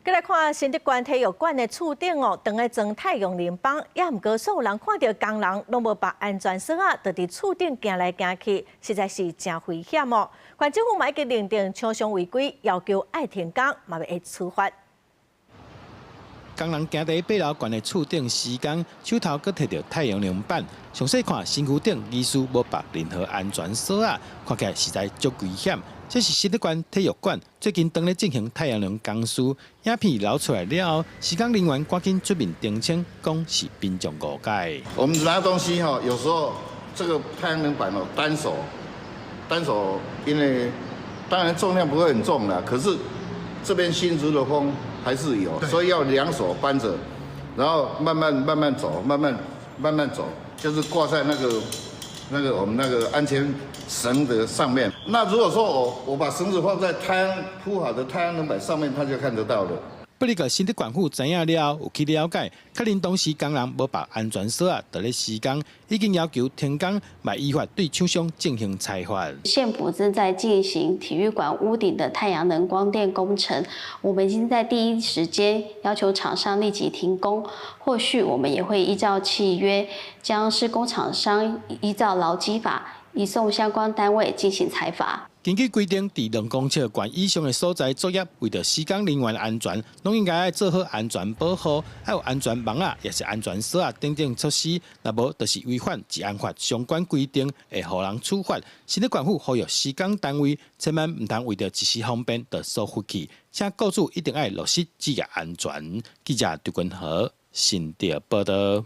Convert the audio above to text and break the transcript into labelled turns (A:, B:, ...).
A: 閣來看新竹縣體育館的厝頂哦，當咧裝太陽能板，也毋過所有人看著工人攏無縛安全索仔，就佇厝頂行來行去，實在是誠危險哦。縣政府嘛已經認定廠商違規，要求愛停工，嘛會處罰。
B: 工人行佇八樓懸的厝頂施工，手頭閣提著太陽能板。詳細看身軀頂疑似無縛任何安全索仔，看起來實在足危險。這是新竹縣體育館最近當咧進行太陽能工事，影片流出來了後，施工人員趕緊出面澄清，講是民眾誤解。
C: 我們拿東西哈，有時候這個太陽能板哦，單手單手，因為當然重量不會很重啦，可是這邊新竹的風還是有，所以要兩手搬著，然後慢慢慢慢走，慢慢慢慢走，就是掛在那個我們那個安全繩的上面。那如果說我把繩子放在太陽鋪好的太陽能板上面，他就看得到了。
B: 不過新竹縣府知影了後，有去了解，確認當時工人無縛安全索仔，佇咧施工，已經要求停工，嘛依法對廠商進行裁罰。
D: 縣府正在進行體育館屋頂的太陽能光電工程，我們已經在第一時間要求廠商立即停工。後續我們也會依照契約，將施工廠商依照勞基法移送相關單位進行裁罰。
B: 根據規定，佇2公尺懸以上的所在作業，為著施工人員安全，攏應該愛做好安全保護，愛有安全網仔，抑是安全索仔等等措施。若無，就是違反治安法相關規定，會予人處罰。新竹縣府呼籲施工單位，千萬毋通為著一時方便就疏忽去，請僱主一定愛落實職業安全。記者張君和新竹報道。